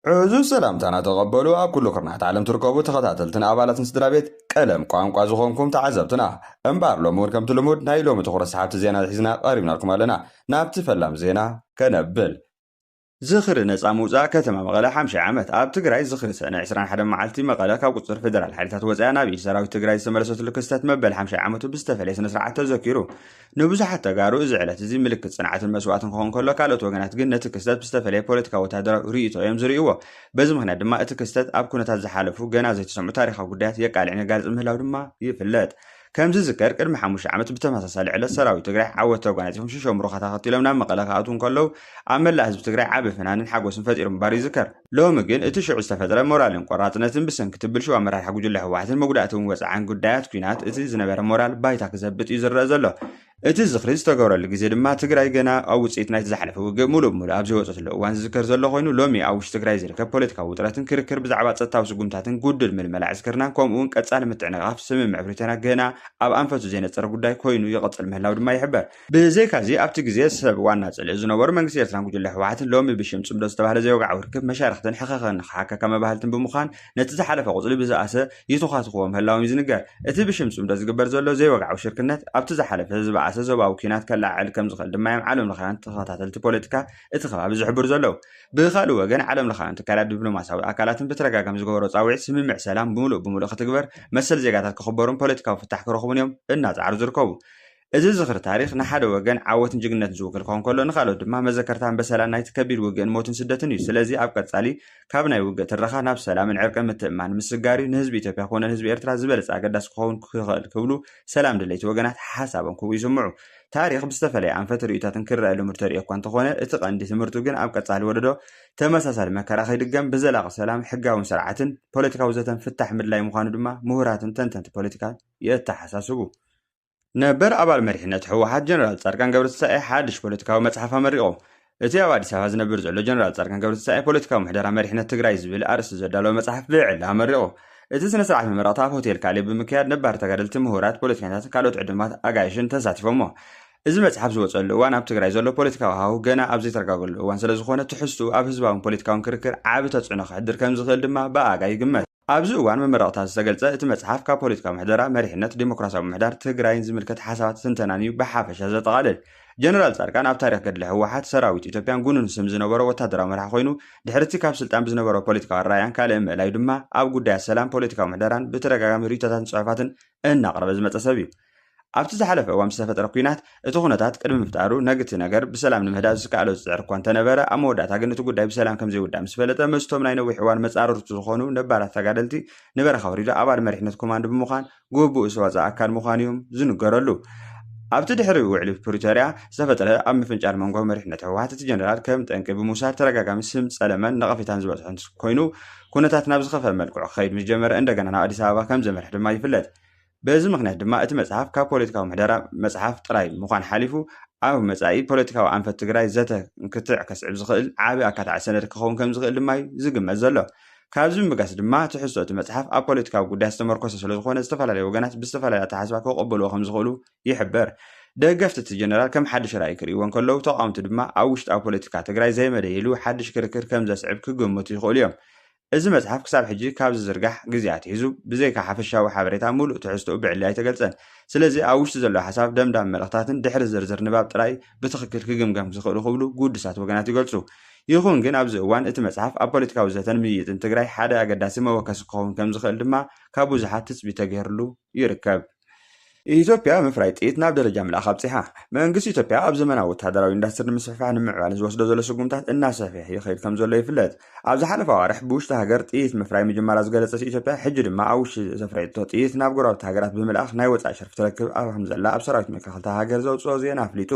ዕዙዝ ሰላምታና ተቐበሉ። ኣብ ኩሉ ኩርናዓት ዓለም ትርከቡ ተኸታተልትን ኣባላትን ስድራ ቤት ቀለም ቋንቋ ዝኾንኩም ተዓዘብትና። እምበኣር ሎሚ እውን ከምቲ ልሙድ ናይ ሎሚ ትኹረት ሰሓብቲ ዜና ሒዝና ቀሪብናልኩም ኣለና። ናብቲ ፈላም ዜና ከነብል። ዝኽሪ ነጻ ምውጻእ ከተማ መቐለ ሓምሻይ ዓመት። ኣብ ትግራይ ዝኽሪ ሰነ ዕስራን ሓደን መዓልቲ መቐለ ካብ ቁጽጽር ፌደራል ሓይልታት ወጻያ ናብ ኢድ ሰራዊት ትግራይ ዝተመለሰትሉ ክስተት መበል ሓምሻይ ዓመቱ ብዝተፈለየ ስነ ስርዓት ተዘኪሩ። ንብዙሓት ተጋሩ እዚ ዕለት እዚ ምልክት ጽንዓትን መስዋእትን ክኸውን ከሎ፣ ካልኦት ወገናት ግን ነቲ ክስተት ብዝተፈለየ ፖለቲካዊ ወታደራዊ ርእይቶ እዮም ዝርእይዎ። በዚ ምኽንያት ድማ እቲ ክስተት ኣብ ኩነታት ዝሓለፉ ገና ዘይተሰምዑ ታሪኻዊ ጉዳያት የቃልዕን የጋልጽን ምህላው ድማ ይፍለጥ። ከም ዝዝከር ቅድሚ ሓሙሽተ ዓመት ብተመሳሳሊ ዕለት ሰራዊት ትግራይ ዓወት ተጓናጺፎም ሽሾ ምሩኻት ኣኸቲሎም ናብ መቐለ ክኣትዉ እንከለዉ ኣብ መላእ ህዝቢ ትግራይ ዓቢ ፍናንን ሓጎስን ፈጢሩ ምንባሩ ይዝከር። ሎሚ ግን እቲ ሽዑ ዝተፈጥረ ሞራልን ቆራጽነትን ብሰንኪ ትብል ሽዋ ኣመራርሓ ጉጅለ ህወሓትን መጉዳእቲ እውን ወጽዓን ጉዳያት ኲናት እቲ ዝነበረ ሞራል ባይታ ክዘብጥ እዩ ዝረአ ዘሎ። እቲ ዝኽሪ ዝተገብረሉ ግዜ ድማ ትግራይ ገና ኣብ ውጽኢት ናይቲ ዝሓለፈ ውግእ ሙሉእ ብሙሉእ ኣብ ዘይወጸትሉ እዋን ዝዝከር ዘሎ ኮይኑ፣ ሎሚ ኣብ ውሽጢ ትግራይ ዝርከብ ፖለቲካዊ ውጥረትን ክርክር ብዛዕባ ጸጥታዊ ስጉምታትን ጉዱል ምልመላ ዕስክርናን ከምኡ እውን ቀጻሊ ምትዕንቓፍ ስምምዕ ፕሪቶርያ ገና ኣብ ኣንፈቱ ዘይነጸረ ጉዳይ ኮይኑ ይቕጽል ምህላው ድማ ይሕበር። ብዘይካዚ ኣብቲ ግዜ ሰብ ዋና ጽልኢ ዝነበሩ መንግስቲ ኤርትራን ጉጅለ ህወሓትን ሎሚ ብሽም ጽምዶ ዝተባህለ ዘይወግዓዊ ርክብ መሻርኽትን ሕኸኸን ንኽሓከካ መባህልትን ብምዃን ነቲ ዝሓለፈ ቁጽሊ ብዝኣሰ ይትዃትኽዎ ምህላዎም እዩ ዝንገር። እቲ ብሽም ጽምዶ ዝግበር ዘሎ ዘይወግዓዊ ሽርክነት ኣብቲ ዝሓለፈ ዝበኣሰ ዞባዊ ኲናት ከለዓዕል ከም ዝኽእል ድማ እዮም ዓለም ለኻውያን ተኸታተልቲ ፖለቲካ እቲ ከባቢ ዝሕብሩ ዘለዉ። ብኻልእ ወገን ዓለም ለኻውያን ትካላት ዲፕሎማሲያዊ ኣካላትን ብተደጋጋሚ ዝገበሮ ጻውዒት ስምምዕ ሰላም ብምሉእ ብምሉእ ክትግበር፣ መሰል ዜጋታት ክኽበሩን ፖለቲካዊ ፍታሕ ክረኽቡን እዮም እናጻዕሩ ዝርከቡ። እዚ ዝኽሪ ታሪኽ ንሓደ ወገን ዓወትን ጅግንነትን ዝውክል ክኸውን ከሎ፣ ንኻልኦት ድማ መዘከርታ ኣንበሰላን ናይቲ ከቢድ ውግእን ሞትን ስደትን እዩ። ስለዚ ኣብ ቀጻሊ ካብ ናይ ውግእ ትረኻ ናብ ሰላምን ዕርቅን ምትእምማን ምስጋር እዩ ንህዝቢ ኢትዮጵያ ኮነ ንህዝቢ ኤርትራ ዝበለጸ ኣገዳሲ ክኸውን ክኽእል ክብሉ ሰላም ደለይቲ ወገናት ሓሳቦም ክህቡ ይስምዑ። ታሪኽ ብዝተፈለየ ኣንፈት ርእይቶታትን ክረአ ልሙድ ተርእዮ እኳ እንተኾነ፣ እቲ ቀንዲ ትምህርቱ ግን ኣብ ቀጻሊ ወለዶ ተመሳሳሊ መከራ ከይድገም ብዘላቒ ሰላም፣ ሕጋውን ስርዓትን ፖለቲካዊ ዘተን ፍታሕ ምድላይ ምዃኑ ድማ ምሁራትን ተንተንቲ ፖለቲካን የተሓሳስቡ። ነበር ኣባል መሪሕነት ህወሓት ጀነራል ጻድቃን ገብረትንሳኤ ሓድሽ ፖለቲካዊ መጽሓፍ ኣመሪቑ። እቲ ኣብ ኣዲስ ኣበባ ዝነብር ዘሎ ጀነራል ጻድቃን ገብረትንሳኤ ፖለቲካዊ ምሕደራ መሪሕነት ትግራይ ዝብል ኣርእስቲ ዘዳለወ መጽሓፍ ብዕሊ ኣመሪቑ። እቲ ስነ ስርዓት መመረቕታ ኣብ ሆቴል ካልእ ብምክያድ ነባር ተጋደልቲ፣ ምሁራት፣ ፖለቲከኛታትን ካልኦት ዕዱማት ኣጋይሽን ተሳቲፎሞ። እዚ መጽሓፍ ዝወጸሉ እዋን ኣብ ትግራይ ዘሎ ፖለቲካዊ ሃዋሁ ገና ኣብ ዘይተረጋገሉ እዋን ስለ ዝኾነ ትሕዝትኡ ኣብ ህዝባውን ፖለቲካውን ክርክር ዓቢ ተጽዕኖ ከሕድር ከም ዝኽእል ድማ ብኣጋ ይግመት። ኣብዚ እዋን መመረቕታ ዝተገልጸ እቲ መጽሓፍ ካብ ፖለቲካዊ ምሕደራ፣ መሪሕነት፣ ዲሞክራሲያዊ ምሕዳር ትግራይን ዝምልከት ሓሳባት ትንተናን እዩ ብሓፈሻ ዘጠቓልል። ጀነራል ጻድቃን ኣብ ታሪኽ ገድሊ ህወሓት፣ ሰራዊት ኢትዮጵያን ጉኑን ስም ዝነበሮ ወታደራዊ መራሒ ኮይኑ፣ ድሕሪ እቲ ካብ ስልጣን ብዝነበሮ ፖለቲካዊ ኣረኣእያን ካልእ ምእላዩ ድማ ኣብ ጉዳያት ሰላም፣ ፖለቲካዊ ምሕደራን ብተደጋጋሚ ርእይቶታትን ጽሑፋትን እናቕረበ ዝመጸ ሰብ እዩ። ኣብቲ ዝሓለፈ እዋን ዝተፈጠረ ኲናት እቲ ኩነታት ቅድሚ ምፍጣሩ ነግቲ ነገር ብሰላም ንምህዳእ ዝከኣሎ ዝጽዕር እኳ እንተነበረ፣ ኣብ መወዳእታ ግን እቲ ጉዳይ ብሰላም ከም ዘይውዳእ ምስ ፈለጠ፣ ምስቶም ናይ ነዊሕ እዋን መጻርርቱ ዝኾኑ ነባራት ተጋደልቲ ንበረኻ ወሪዱ ኣባል መሪሕነት ኮማንድ ብምዃን ግቡእ ዝተዋጽኣ ኣካል ምዃኑ እዮም ዝንገረሉ። ኣብቲ ድሕሪ ውዕሊ ፕሪቶርያ ዝተፈጠረ ኣብ ምፍንጫል መንጎ መሪሕነት ህወሓት እቲ ጀነራል ከም ጠንቂ ብምውሳድ ተደጋጋሚ ስም ጸለመን ነቐፌታን ዝበጽሖ እንት-፣ ኮይኑ፣ ኩነታት ናብ ዝኸፍአ መልክዑ ክኸይድ ምስ ጀመረ እንደገና ናብ ኣዲስ ኣበባ ከም ዘምርሕ ድማ ይፍለጥ። በዚ ምኽንያት ድማ እቲ መጽሓፍ ካብ ፖለቲካዊ ምሕደራ መጽሓፍ ጥራይ ምዃን ሓሊፉ ኣብ መጻኢ ፖለቲካዊ ኣንፈት ትግራይ ዘተ ክትዕ ከስዕብ ዝኽእል ዓቢ ኣካታዒ ሰነድ ክኸውን ከም ዝኽእል ድማ እዩ ዝግመት ዘሎ። ካብዚ ብምብጋስ ድማ ትሕዝቶ እቲ መጽሓፍ ኣብ ፖለቲካዊ ጉዳያት ዝተመርኮሰ ስለ ዝኾነ ዝተፈላለዩ ወገናት ብዝተፈላለየ ኣተሓሳስባ ክቕበልዎ ከም ዝኽእሉ ይሕበር። ደገፍቲ እቲ ጀነራል ከም ሓድሽ ራእይ ክርእይዎ እንከለዉ፣ ተቓወምቲ ድማ ኣብ ውሽጣዊ ፖለቲካ ትግራይ ዘይመደየሉ ሓድሽ ክርክር ከም ዘስዕብ ክግምቱ ይኽእሉ እዮም። እዚ መጽሓፍ ክሳብ ሕጂ ካብ ዝዝርጋሕ ግዜ ኣትሒዙ ብዘይካ ሓፈሻዊ ሓበሬታ ምሉእ ትሕዝቶኡ ብዕሊ ኣይተገልጸን። ስለዚ ኣብ ውሽጢ ዘሎ ሓሳብ ደምዳሚ መልእኽታትን ድሕሪ ዝርዝር ንባብ ጥራይ ብትኽክል ክግምገም ዝኽእሉ ክብሉ ግዱሳት ወገናት ይገልጹ። ይኹን ግን ኣብዚ እዋን እቲ መጽሓፍ ኣብ ፖለቲካዊ ዘተን ምይይጥን ትግራይ ሓደ ኣገዳሲ መወከሲ ክኸውን ከም ዝኽእል ድማ ካብ ብዙሓት ትጽቢት ተገይርሉ ይርከብ። ኢትዮጵያ ምፍራይ ጥይት ናብ ደረጃ ምልኣኽ ኣብጺሓ። መንግስቲ ኢትዮጵያ ኣብ ዘመናዊ ወተሃደራዊ ኢንዳስትሪ ንምስፍሕፋሕ ንምዕባልን ዝወስዶ ዘሎ ስጉምታት እናሰፍሐ ይኸይድ ከም ዘሎ ይፍለጥ። ኣብ ዝሓለፈ ኣዋርሕ ብውሽጢ ሃገር ጥይት ምፍራይ ምጅማራ ዝገለጸት ኢትዮጵያ፣ ሕጂ ድማ ኣብ ውሽጢ ዘፍረየቶ ጥይት ናብ ጎረባብቲ ሃገራት ብምልኣኽ ናይ ወጻኢ ሸርፊ ትረክብ ኣብ ከም ዘላ ኣብ ሰራዊት ምክልኻል እታ ሃገር ዘውጽኦ ዜና ኣፍሊጡ።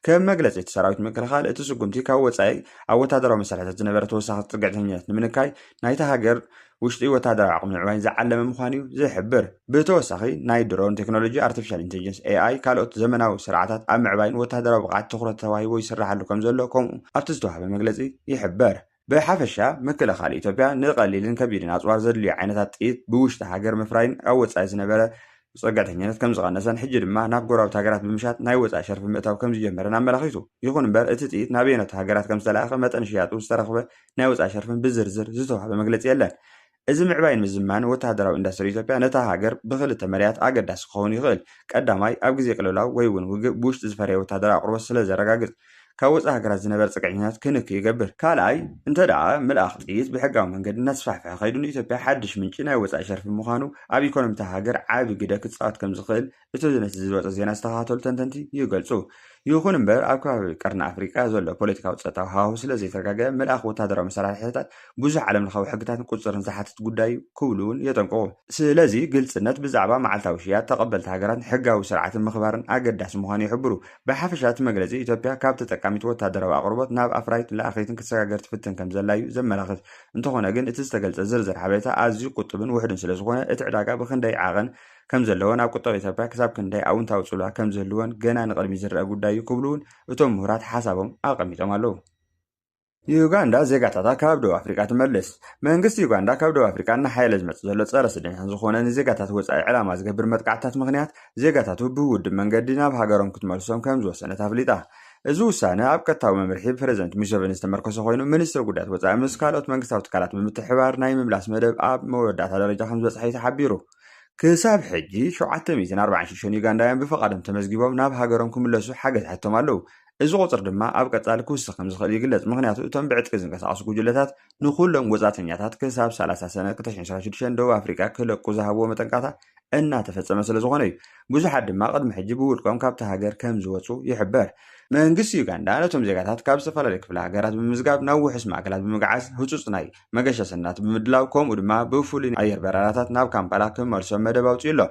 ከም መግለጺ እቲ ሰራዊት ምክልኻል፣ እቲ ስጉምቲ ካብ ወጻኢ ኣብ ወተሃደራዊ መሳርሒታት ዝነበረ ተወሳኺ ጽግዕተኛነት ንምንካይ ናይታ ሃገር ውሽጢ ወተሃደራዊ ዓቕሚ ንምዕባይ ዝዓለመ ምዃኑ እዩ ዝሕብር። ብተወሳኺ፣ ናይ ድሮን ቴክኖሎጂ፣ ኣርቲፊሻል ኢንቴሊጀንስ፣ ኤ ኣይ፣ ካልኦት ዘመናዊ ስርዓታት ኣብ ምዕባይን ወተሃደራዊ ብቕዓት ትኹረት ተዋሂቦ ይስራሓሉ ከም ዘሎ፣ ከምኡ ኣብቲ ዝተዋህበ መግለጺ ይሕበር። ብሓፈሻ፣ ምክልኻል ኢትዮጵያ ንቐሊልን ከቢድን ኣጽዋር ዘድልዮ ዓይነታት ጥይት ብውሽጢ ሃገር ምፍራይን ኣብ ወጻኢ ዝነበረ ፅግዕተኝነት ከም ዝቐነሰን ሕጂ ድማ ናብ ጎረባብቲ ሃገራት ብምሻጥ ናይ ወፃኢ ሸርፊ ምእታው ከም ዝጀመረን ኣመላኺቱ። ይኹን እምበር እቲ ጥይት ናበየኖት ሃገራት ከም ዝተላእኸ፣ መጠን ሽያጡ ዝተረኽበ ናይ ወፃኢ ሸርፍን ብዝርዝር ዝተዋህበ መግለፂ የለን። እዚ ምዕባይን ምዝማን ወተሃደራዊ ኢንዱስትሪ ኢትዮጵያ ነታ ሃገር ብኽልተ መዳያት ኣገዳሲ ክኸውን ይኽእል። ቀዳማይ፣ ኣብ ግዜ ቅልውላው ወይ እውን ውግእ ብውሽጢ ዝፈረየ ወተሃደራዊ ኣቕርቦት ስለ ዘረጋግጽ፣ ካብ ወጻኢ ሃገራት ዝነበረ ጽግዕተኛታት ክንክ ይገብር። ካልኣይ፣ እንተ ደኣ ምልኣኽ ጥይት ብሕጋዊ መንገዲ እናተስፋሕፍሐ ከይዱ፣ ንኢትዮጵያ ሓድሽ ምንጪ ናይ ወጻኢ ሸርፊ ምዃኑ፣ ኣብ ኢኮኖሚ እታ ሃገር ዓቢ ግደ ክጻወት ከም ዝኽእል እቲ ነቲ ዝወጸ ዜና ዝተኸታተሉ ተንተንቲ ይገልጹ። ይኹን እምበር፣ ኣብ ከባቢ ቀርኒ ኣፍሪቃ ዘሎ ፖለቲካዊ ጸጥታዊ ሃዋሁ ስለ ዘይተረጋገአ፣ ምልኣኽ ወተሃደራዊ መሳርሒታት ብዙሕ ዓለም ለኻዊ ሕግታትን ቁጽጽርን ዝሓትት ጉዳይ እዩ ክብሉ እውን የጠንቅቑ። ስለዚ ግልጽነት ብዛዕባ መዓልታዊ ሽያጥ ተቐበልቲ ሃገራትን ሕጋዊ ስርዓትን ምኽባርን ኣገዳሲ ምዃኑ ይሕብሩ። ብሓፈሻ እቲ መግለጺ ኢትዮጵያ ካብ ተጠቃሚት ወታደራዊ ኣቕርቦት ናብ ኣፍራይት ለኣኸይትን ክትሰጋገር ትፍትን ከም ዘላ እዩ ዘመላኽት። እንተኾነ ግን እቲ ዝተገልጸ ዝርዝር ሓበሬታ ኣዝዩ ቁጡብን ውሑድን ስለ ዝኾነ እቲ ዕዳጋ ብኽንደይ ዓቐን ከም ዘለዎን ኣብ ቁጠባ ኢትዮጵያ ክሳብ ክንደይ ኣውንታዊ ጽልዋ ከም ዝህልዎን ገና ንቕድሚት ዝረኣ ጉዳይ እዩ ክብሉ እውን እቶም ምሁራት ሓሳቦም ኣቐሚጦም ኣለዉ። ዩጋንዳ ዜጋታታ ካብ ደቡብ ኣፍሪቃ ትመልስ። መንግስቲ ዩጋንዳ ካብ ደቡብ ኣፍሪቃ እናሓየለ ዝመጽእ ዘሎ ጸረ ስደተኛታት ዝኾነ ንዜጋታት ወጻኢ ዕላማ ዝገብር መጥቃዕትታት ምኽንያት ዜጋታቱ ብውድብ መንገዲ ናብ ሃገሮም ክትመልሶም ከም ዝወሰነት ኣፍሊጣ። እዚ ውሳነ ኣብ ቀጥታዊ መምርሒ ፕረዚደንት ሙሴቨኒ ዝተመርኮሰ ኮይኑ፣ ሚኒስትሪ ጉዳያት ወጻኢ ምስ ካልኦት መንግስታዊ ትካላት ብምትሕብባር ናይ ምምላስ መደብ ኣብ መወዳእታ ደረጃ ከም ዝበጽሐ እዩ ተሓቢሩ። ክሳብ ሕጂ ሸውዓተ ሚእትን ኣርባዓን ሽዱሽተን ዩጋንዳውያን ብፍቓዶም ተመዝጊቦም ናብ ሃገሮም ክምለሱ ሓገዝ ሓቲቶም ኣለዉ። እዚ ቁጽሪ ድማ ኣብ ቀጻሊ ክውስኽ ከም ዝኽእል ይግለጽ። ምኽንያቱ እቶም ብዕጥቂ ዝንቀሳቐሱ ጉጅለታት ንኹሎም ወጻእተኛታት ክሳብ ሰላሳ ሰነ ክልተ ሽሕን ዕስራን ሽዱሽተን ደቡብ ኣፍሪቃ ክለቁ ዝሃብዎ መጠንቀቕታ እናተፈጸመ ስለ ዝኾነ እዩ። ብዙሓት ድማ ቅድሚ ሕጂ ብውልቆም ካብቲ ሃገር ከም ዝወጹ ይሕበር። መንግስቲ ዩጋንዳ ነቶም ዜጋታት ካብ ዝተፈላለዩ ክፍለ ሃገራት ብምምዝጋብ ናብ ውሑስ ማእከላት ብምግዓዝ ህጹጽ ናይ መገሻ ሰነዳት ብምድላው፣ ከምኡ ድማ ብፍሉይ ኣየር በረራታት ናብ ካምፓላ ክመልሶም መደብ ኣውጺኡ ኣሎ።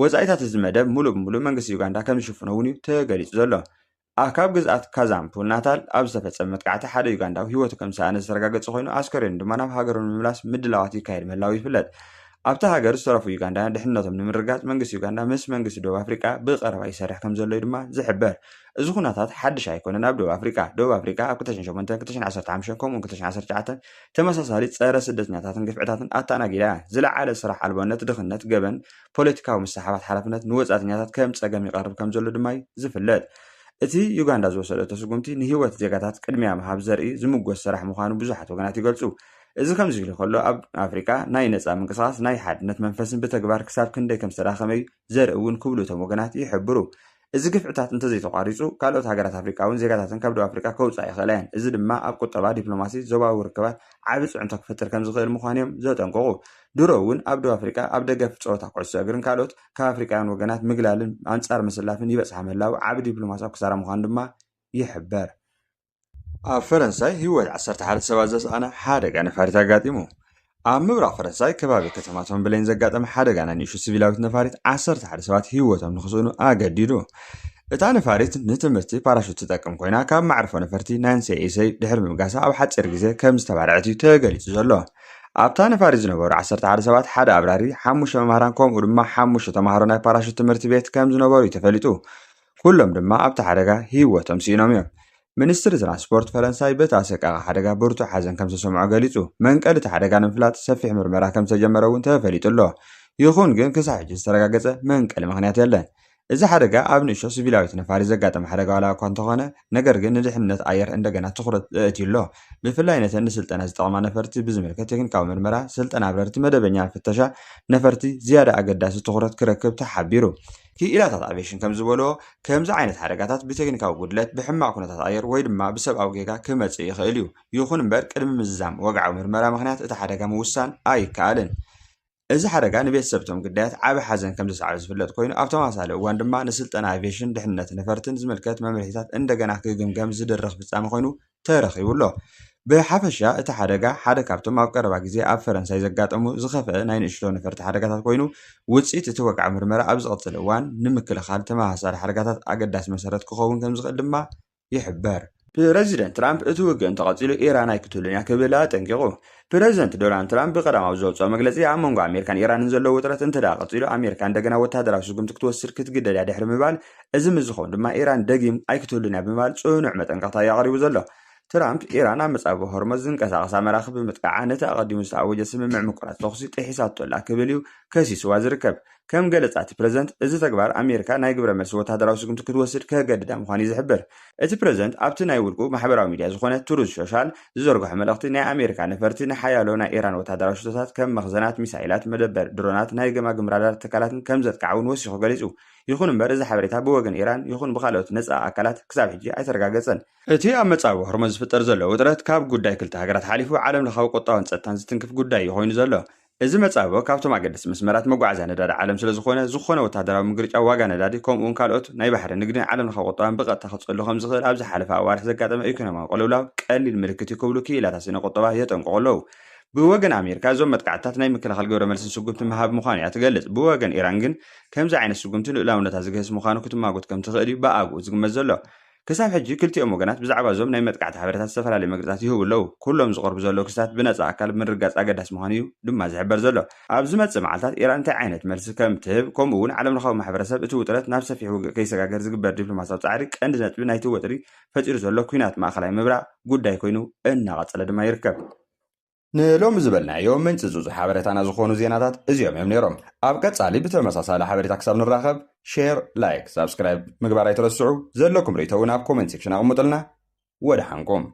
ወጻኢታት እዚ መደብ ሙሉእ ብሙሉእ መንግስቲ ዩጋንዳ ከም ዝሽፍኖ እውን እዩ ተገሊጹ ዘሎ። ኣብ ካብ ግዝኣት ካዛምፑል ናታል ኣብ ዝተፈጸመ መጥቃዕቲ ሓደ ዩጋንዳዊ ህይወቱ ከም ዝሰኣነ ዝተረጋገጸ ኮይኑ፣ ኣስከሬኑ ድማ ናብ ሃገሩ ንምምላስ ምድላዋት ይካየድ ምህላው ይፍለጥ። ኣብታ ሃገር ዝተረፉ ዩጋንዳውያን ድሕንነቶም ንምርግጋጽ መንግስቲ ዩጋንዳ ምስ መንግስቲ ደቡብ ኣፍሪቃ ብቐረባ ይሰርሕ ከም ዘሎ እዩ ድማ ዝሕበር። እዚ ኩነታት ሓድሽ ኣይኮነን ኣብ ደቡብ ኣፍሪቃ። ደቡብ ኣፍሪቃ ኣብ ክልተ ሽሕን ሸሞንተን፣ ክልተ ሽሕን ዓሰርተ ሓሙሽተን ከምኡውን ክልተ ሽሕን ዓሰርተ ትሽዓተን ተመሳሳሊ ጸረ ስደተኛታትን ግፍዕታትን ኣተኣናጊዳ እያ። ዝለዓለ ስራሕ ኣልቦነት፣ ድኽነት፣ ገበን፣ ፖለቲካዊ ምስሕሓባት ሓላፍነት ንወጻእተኛታት ከም ጸገም ይቐርብ ከም ዘሎ ድማ እዩ ዝፍለጥ። እቲ ዩጋንዳ ዝወሰደቶ ስጉምቲ ንህይወት ዜጋታት ቅድሚያ ምሃብ ዘርኢ ዝምጎስ ስራሕ ምዃኑ ብዙሓት ወገናት ይገልጹ። እዚ ከምዚ ኢሉ ከሎ፣ ኣብ ኣፍሪቃ ናይ ነጻ ምንቅስቓስ ናይ ሓድነት መንፈስን ብተግባር ክሳብ ክንደይ ከም ዝተዳኸመ እዩ ዘርኢ እውን ክብሉ እቶም ወገናት ይሕብሩ። እዚ ግፍዕታት እንተዘይተቋሪጹ፣ ካልኦት ሃገራት ኣፍሪቃ እውን ዜጋታተን ካብ ደቡብ ኣፍሪቃ ከውጽኣ ይኽእላ እየን። እዚ ድማ ኣብ ቁጠባ፣ ዲፕሎማሲ፣ ዞባዊ ርክባት ዓቢ ጽዕንቶ ክፈጥር ከም ዝኽእል ምዃኑ እዮም ዘጠንቅቑ። ድሮ እውን ኣብ ደቡብ ኣፍሪቃ ኣብ ደገፍ ጸወታ ኩዕሶ እግርን ካልኦት ካብ ኣፍሪቃውያን ወገናት ምግላልን ኣንጻር ምስላፍን ይበጽሓ ምህላው ዓቢ ዲፕሎማሲያዊ ክሳራ ምዃኑ ድማ ይሕበር። ኣብ ፈረንሳይ ህይወት ዓሰርተ ሓደ ሰባት ዘስኣነ ሓደጋ ነፋሪት ኣጋጢሙ። ኣብ ምብራቕ ፈረንሳይ ከባቢ ከተማ ቶምብሌን ዘጋጠመ ሓደጋ ናይ ንእሽቶ ሲቪላዊት ነፋሪት ዓሰርተ ሓደ ሰባት ህይወቶም ንኽስእኑ ኣገዲዱ። እታ ነፋሪት ንትምህርቲ ፓራሹት ትጠቅም ኮይና፣ ካብ ማዕርፎ ነፈርቲ ናንሴ ኤሰይ ድሕሪ ምብጋሳ ኣብ ሓጺር ግዜ ከም ዝተባርዐት እዩ ተገሊጹ ዘሎ። ኣብታ ነፋሪት ዝነበሩ ዓሰርተ ሓደ ሰባት፣ ሓደ ኣብራሪ፣ ሓሙሽተ መምሃራን ከምኡ ድማ ሓሙሽተ ተማሃሮ ናይ ፓራሹት ትምህርቲ ቤት ከም ዝነበሩ እዩ ተፈሊጡ። ኩሎም ድማ ኣብቲ ሓደጋ ህይወቶም ስኢኖም እዮም። ሚኒስትሪ ትራንስፖርት ፈረንሳይ በቲ ኣሰቃቂ ሓደጋ ብርቱዕ ሓዘን ከም ዝተሰምዖ ገሊጹ። መንቀሊ እቲ ሓደጋ ንምፍላጥ ሰፊሕ ምርመራ ከም ዝተጀመረ እውን ተፈሊጡ ኣሎ። ይኹን ግን ክሳብ ሕጂ ዝተረጋገጸ መንቀሊ ምኽንያት የለን። እዚ ሓደጋ ኣብ ንእሽቶ ሲቪላዊት ነፋሪት ዘጋጠመ ሓደጋ ዋላ እኳ እንተኾነ፣ ነገር ግን ንድሕንነት ኣየር እንደገና ትኹረት ኣእትዩ ኣሎ። ብፍላይ ነተን ንስልጠና ዝጠቕማ ነፈርቲ ብዝምልከት ቴክኒካዊ ምርመራ፣ ስልጠና ኣብረርቲ፣ መደበኛ ፍተሻ ነፈርቲ ዝያዳ ኣገዳሲ ትኹረት ክረክብ ተሓቢሩ። ክኢላታት ኣቪዬሽን ከም ዝበልዎ፣ ከምዚ ዓይነት ሓደጋታት ብቴክኒካዊ ጉድለት፣ ብሕማቕ ኩነታት ኣየር ወይ ድማ ብሰብኣዊ ጌጋ ክመጽእ ይኽእል እዩ። ይኹን እምበር፣ ቅድሚ ምዝዛም ወግዓዊ ምርመራ ምኽንያት እቲ ሓደጋ ምውሳን ኣይከኣልን። እዚ ሓደጋ ንቤተሰብ እቶም ግዳያት ዓቢ ሓዘን ከም ዘስዓበ ዝፍለጥ ኮይኑ፣ ኣብ ተመሳሳሊ እዋን ድማ ንስልጠና ኣቪዬሽን፣ ድሕንነት ነፈርትን ዝምልከት መምርሒታት እንደገና ክግምገም ዝድርኽ ፍጻመ ኮይኑ ተረኺቡ ኣሎ። ብሓፈሻ እቲ ሓደጋ ሓደ ካብቶም ኣብ ቀረባ ግዜ ኣብ ፈረንሳይ ዘጋጠሙ ዝኸፍአ ናይ ንእሽቶ ነፈርቲ ሓደጋታት ኮይኑ፣ ውጽኢት እቲ ወግዓዊ ምርመራ ኣብ ዝቕጽል እዋን ንምክልኻል ተመሳሳሊ ሓደጋታት ኣገዳሲ መሰረት ክኸውን ከም ዝኽእል ድማ ይሕበር። ፕረዚደንት ትራምፕ እቲ ውግእ እንተቐጺሉ ኢራን ኣይክትህሉን እያ ክብል ኣጠንቂቑ። ፕረዚደንት ዶናልድ ትራምፕ ብቐዳማዊ ዘውፅኦ መግለጺ ኣብ መንጎ ኣሜሪካን ኢራንን ዘሎ ውጥረት እንተ ደኣ ቀጺሉ ኣሜሪካ እንደገና ወታደራዊ ስጉምቲ ክትወስድ ክትግደድ እያ ድሕሪ ምባል፣ እዚ ምስ ዝኸውን ድማ ኢራን ደጊም ኣይክትህሉን እያ ብምባል ጽኑዕ መጠንቀቕታ እዩ ኣቕሪቡ ዘሎ። ትራምፕ ኢራን ኣብ መጻብቦ ሆርሞዝ ዝንቀሳቐሳ መራኽብ ብምጥቃዓ ነቲ ኣቐዲሙ ዝተኣወጀ ስምምዕ ምቁራጽ ተኹሲ ጥሒሳቶ ኣላ ክብል እዩ ከሲስዋ ዝርከብ። ከም ገለጻ እቲ ፕረዚደንት፣ እዚ ተግባር ኣሜሪካ ናይ ግብረ መልሲ ወታደራዊ ስጉምቲ ክትወስድ ከገድዳ ምዃኑ እዩ ዝሕብር። እቲ ፕረዚደንት ኣብቲ ናይ ውልቁ ማሕበራዊ ሚድያ ዝኾነ ትሩዝ ሶሻል ዝዘርግሖ መልእኽቲ፣ ናይ ኣሜሪካ ነፈርቲ ንሓያሎ ናይ ኢራን ወታደራዊ ሽቶታት ከም መኽዘናት ሚሳይላት፣ መደበር ድሮናት፣ ናይ ገማግም ራዳር ትካላትን ከም ዘጥቃዓ እውን ወሲኹ ገሊጹ። ይኹን እምበር፣ እዚ ሓበሬታ ብወገን ኢራን ይኹን ብኻልኦት ነጻ ኣካላት ክሳብ ሕጂ ኣይተረጋገጸን። እቲ ኣብ መጻብቦ ሆርሙዝ ዝፍጠር ዘሎ ውጥረት፣ ካብ ጉዳይ ክልተ ሃገራት ሓሊፉ ዓለም ለኻዊ ቁጠባን ጸጥታን ዝትንክፍ ጉዳይ እዩ ኮይኑ ዘሎ። እዚ መጻብቦ ካብቶም ኣገደስቲ መስመራት መጓዓዝያ ነዳዲ ዓለም ስለ ዝኾነ፣ ዝኾነ ወታደራዊ ምግርጫው ዋጋ ነዳዲ፣ ከምኡ እውን ካልኦት ናይ ባሕሪ ንግድን ዓለም ለኻዊ ቁጠባን ብቐጥታ ክጸሉ ከም ዝኽእል ኣብ ዝሓለፈ ኣዋርሕ ዘጋጠመ ኢኮኖሚያዊ ቅልውላው ቀሊል ምልክት እዩ ክብሉ ክኢላታት ስነ ቁጠባ የጠንቅቑ ኣለዉ። ብወገን ኣሜሪካ፣ እዞም መጥቃዕትታት ናይ ምክልኻል ግብረ መልስን ስጉምቲ ምሃብ ምዃኑ እያ ትገልጽ። ብወገን ኢራን ግን፣ ከምዚ ዓይነት ስጉምቲ ልኡላውነታ ዝግህስ ምዃኑ ክትማጎት ከም ትኽእል እዩ ብኣግኡ ዝግመት ዘሎ። ክሳብ ሕጂ ክልቲኦም ወገናት ብዛዕባ እዞም ናይ መጥቃዕቲ ሓበሬታት ዝተፈላለዩ መግለጻት ይህቡ ኣለዉ። ኩሎም ዝቐርቡ ዘለዉ ክስታት ብነጻ ኣካል ምርጋጽ ኣገዳሲ ምዃኑ እዩ ድማ ዝሕበር ዘሎ። ኣብ ዝመጽእ መዓልታት ኢራን እንታይ ዓይነት መልሲ ከም ትህብ፣ ከምኡ እውን ዓለም ለኻዊ ማሕበረሰብ እቲ ውጥረት ናብ ሰፊሕ ውግእ ከይሰጋገር ዝግበር ዲፕሎማሲያዊ ጻዕሪ ቀንዲ ነጥቢ ናይቲ ወጥሪ ፈጢሩ ዘሎ ኲናት ማእከላይ ምብራቕ ጉዳይ ኮይኑ እናቐጸለ ድማ ይርከብ። ንሎሚ ዝበልናዮ ምንጪ ዙዙ ሓበሬታና ዝኾኑ ዜናታት እዚኦም እዮም ነይሮም። ኣብ ቀጻሊ ብተመሳሳሊ ሓበሬታ ክሳብ ንራኸብ፣ ሼር፣ ላይክ፣ ሳብስክራይብ ምግባር ኣይትረስዑ። ዘለኩም ርእይቶ እውን ኣብ ኮመንት ሴክሽን ኣቕምጡልና። ወደ ሓንኩም።